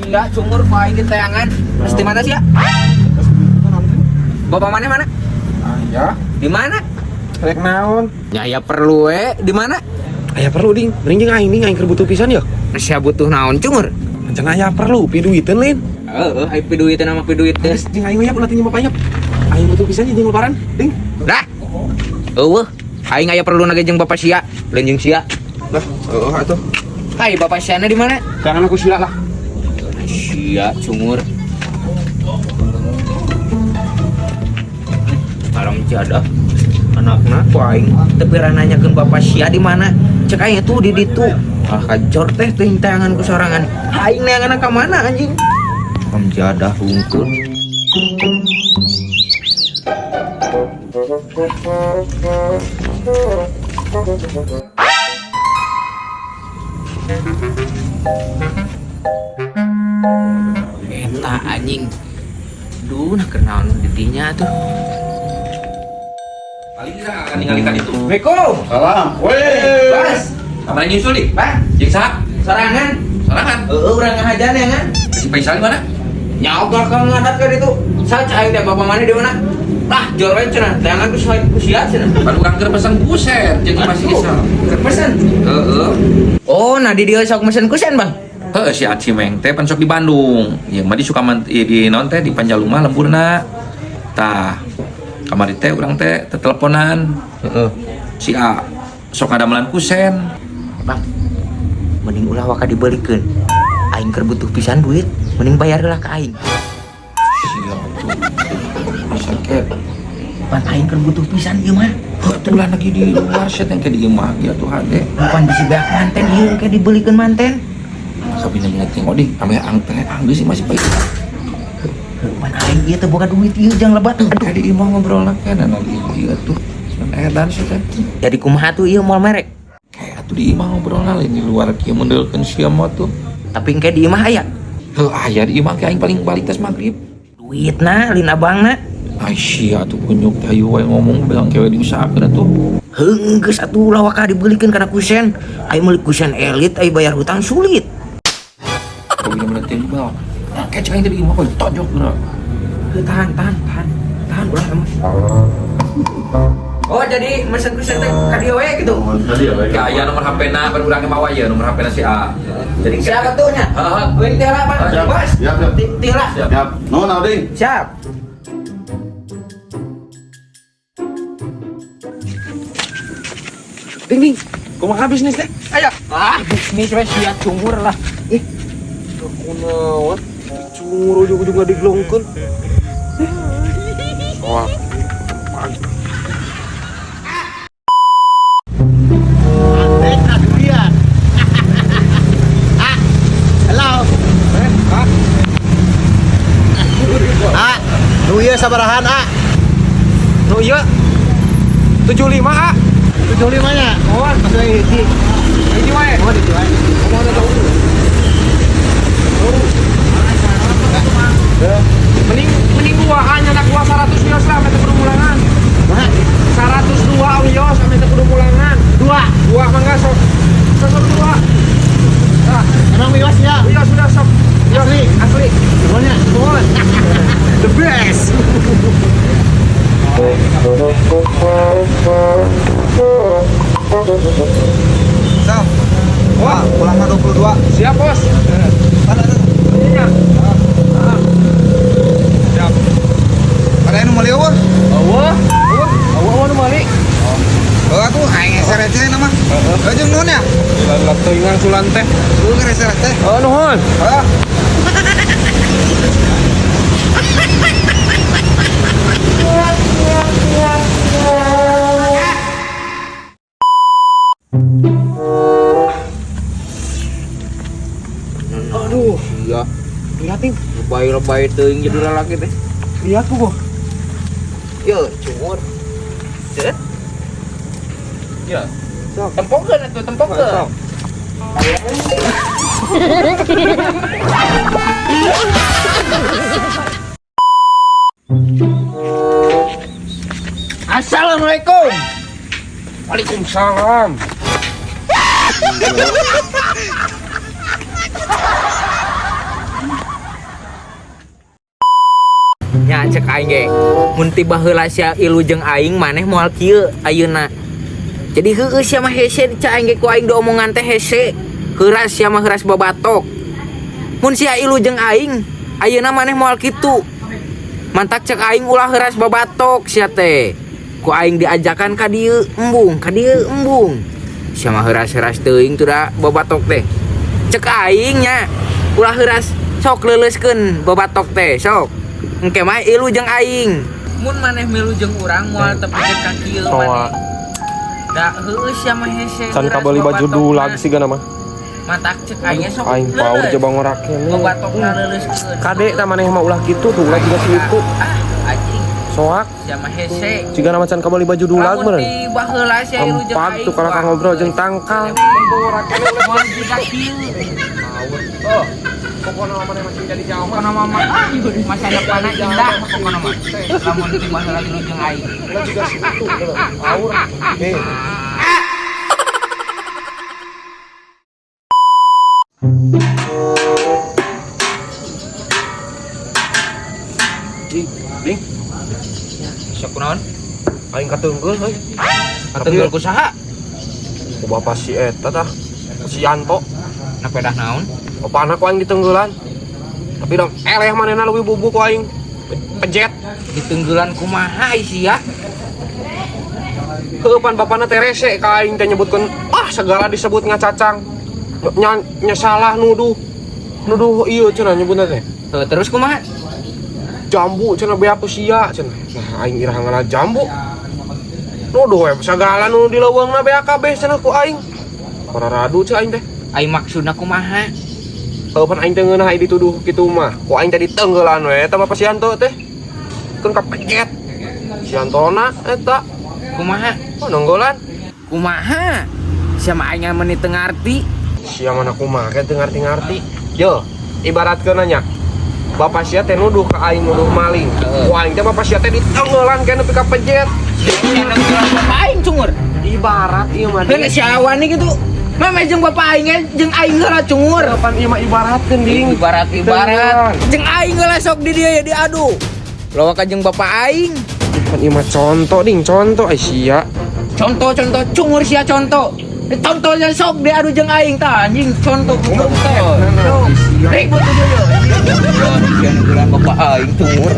Sia cungur ku aing diteangan. Terus di mana sih ya? Bapak mana mana? Ah, ya. Di mana? Rek naon? Ya ya perlu we. Di mana? Aya perlu ding. Mending jeung aing ding aing keur butuh pisan ya. Nah, sia butuh naon cungur? Rencana aya perlu pi duiteun lain. Heeh, ai pi duiteun sama pi duit teh. Geus jeung aing we ya ulah tinggi bapak yap. Aing butuh pisan jeung lebaran, ding. Dah. Eueuh, aing aya perlu nage jeung bapak sia, lain jeung sia. Lah, heeh atuh. Hai, bapak siana di mana? Jangan aku sila lah. Sia cungur. Haram jadah. Anakna ku aing teu pira nanyakeun bapak sia di mana. Cek aing tuh di ditu. Ah kajor teh teuing teangan ku sorangan. Aing neangan ka mana anjing? Haram jadah hungkul. Eta anjing. Duh, nah kenaon di dinya tuh. Paling bisa akan ninggalin itu. Assalamualaikum. Salam. Weh. Bas, Kamana nyusul di? Bang, Jeung saha? sorangan. Sorangan. Heeh, urang ngahajan ya kan? Si Faisal di mana? Nyaok lah kalau ngadat ka ditu. Saca aing teh bapak mana di mana? Lah, jor we cenah. Teangan ku ku sia cenah. Pan urang keur pesen kusen jeung masih Isal. Keur pesen. Heeh. Oh, nah di dieu sok mesen kusen, Bang. Heeh si Acimeng teh pan sok di Bandung. Ieu mah di Sukaman ieu di naon teh di Panjaluma lemburna. Tah, kamari teh urang teh teteleponan Heeh. si A sok ngadamelan kusen. Bang, mending ulah waka dibelikeun. Aing keur butuh pisan duit, mending bayar lah ke aing. Sia tuh. Bisa ket. Pan aing keur butuh pisan ieu mah. Kebetulan lagi di luar sia teh ke di imah ya tuh hade. Pan bisi beak manten ieu ke dibelikeun manten. Sabina tengok deh, ame ang teh anggeus sih masih baik. Pan aing ieu teh boga duit ieu jang lebat. Aduh, Tadi imah ngobrol lah kan, nah di imah ieu tuh. Dan edan sih teh. jadi kumaha tuh ieu moal merek. Kayak atuh di imah ngobrol lah lain di luar kieu mendelkeun sia mah tuh. Tapi engke di imah aya Heuh aya di imah ke aing paling balik tas magrib. duitna lin abangna. Ai sia atuh kunyuk teh hayu wae ngomong bilang kewe diusahakeun atuh. Heuh geus atuh ulah waka dibelikeun kana kusen. Aing meuli kusen elit aing bayar hutang sulit. Kau bener-bener teh dibawa. Nah, kayak cek aing teh di imah kok ditonjok geura. Heuh, tahan tahan tahan. Tahan ulah kamu. Oh, jadi mesen kusen teh ka dieu we gitu. Kayak aya nomor HP-na, baru urang mawa ieu nomor HP-na si A. Jadi Siapa tuh nya? Heeh. Wing teh lah, Bang. Siap. Bos. Siap, siap. Teh lah. Siap. Nuhun Oding. Siap. Ding ding. Kumaha bisnis teh? Ayo. Ah, bisnis we sia cungur lah. Kunaon? Cungur ujug-ujug ngadiglongkeun. Wah. Hello. Ah, nu ieu sabarahan ah? Nu ieu 75 A. 75 nya. Oh, Masuk hiji. hiji wae. Oh, hiji wae. Mending mending dua A nyanak gua 100 wios lah ame teu kudu mulangan. Nah, 102 wios ame teu kudu mulangan. dua. Dua mangga sok. Sok dua. Nah, Emang wios ya? wios sudah sok. Wios Asli. asli. Semuanya. Nuhun. The best. Sal. Wah, pulang ke 22. Siap, Bos. Iya. Siap. Ada yang mau lihat? Eueuh. Eueuh, eueuh nu meuli. Oh, aku aing SRC nama. Heeh. Jeung nuhun ya? Lila teuing ngangsulan teh. Lu ngereser teh. Oh, nuhun. Heeh. Aduh, Iya, lihat nih. lebay-lebay teuing jadi lalaki teh. Lihat ku, Boh. Yo, cungur. Cet. Ya. Tempokeun atuh, tempokeun. Sok. Assalamualaikum. Waalaikumsalam. aing ge. Mun ti baheula sia ilu jeung aing maneh moal kieu ayeuna. Jadi heueuh sia mah hese cek aing ge ku aing diomongan teh hese. Heuras sia mah heuras babatok. Mun sia ilu jeung aing ayeuna maneh moal kitu. Mantak cek aing ulah heuras babatok sia teh. Ku aing diajakan ka dieu embung, ka dieu embung. Sia mah heuras-heuras teuing tuh da babatok teh. Cek aing nya ulah heuras sok leuleuskeun babatok teh sok. Engke mah ilu jeung aing. Mun maneh milu jeung urang moal tepikeun ka kieu Soa. maneh. Da heueuh sia mah hese. Can heuras kabeli baju babatokna. dulag sigana mah. Matak cek aing sok. Aing power leuleus. coba ngorak keneh. Babatokna leuleuskeun. Kade tah maneh mah ulah kitu tuh ulah jiga si itu. Ah, anjing. Soak Sia mah hese. jigana mah can kabeli baju dulag Lamun meureun. di baheula sia ilu jeung Empat aing. tuh kalau kang ngobrol jeung tangkal. Moal jiga kieu. Oh, pokoknya maneh masih jadi jauh. Pokona mah ah, masa depanna indah pokona mah. Lamun di baheula ilu jeung aing. Ulah jiga si itu. Power. Eh. Ding, ding, Sok kunaon? aing kateunggeul heuy. Katenggel ku saha? Ku bapak si eta tah. Si Yanto. Na pedah naon? Bapana ku aing ditenggelan. Tapi dong eleh manehna leuwih bubu ku aing. Pejet. Ditenggelan kumaha sia? Heuh pan bapana teh rese ka aing teh nyebutkeun ah segala disebut ngacacang. Nya, nya salah nuduh. Nuduh ieu cenah nyebutna teh. Heuh, terus kumaha? Jambu cenah beak ku sia cenah. Nah aing iraha ngala jambu. Nuduh we sagala nu di leuweungna beak kabeh cenah ku aing. Pararadu ceu aing teh. Ai maksudna kumaha? Heuh pan aing teh ngeunah ai dituduh kitu mah. Ku aing teh ditenggelan we eta Bapak Sianto teh. Keun kapejet. Siantona eta. Kumaha? Oh nonggolan. Kumaha? Sia mah aing meni teu ngarti. Sia mana kumaha ke teu ngarti-ngarti. Yo, ibaratkeun nya. Bapak sia teh nuduh ka aing nuduh maling. Ku aing teh bapak sia teh ditenggelan ke nepi ka pejet. Sia nenggelan bapak aing cungur. Ibarat ieu mah. Heuh si awan gitu. Meme jeung bapak aing ge jeung aing heula cungur. Pan ieu mah ibaratkeun ding. Ibarat ibarat jeung aing heula sok di dieu ya diadu. Lawa ka jeung bapak aing. Pan ieu mah contoh ding, contoh ai sia. Contoh-contoh cungur sia contoh. Contohnya sok diadu jeung aing tah anjing contoh contoh. Ribut tuh dia. Sia nenggelan bapak aing cungur.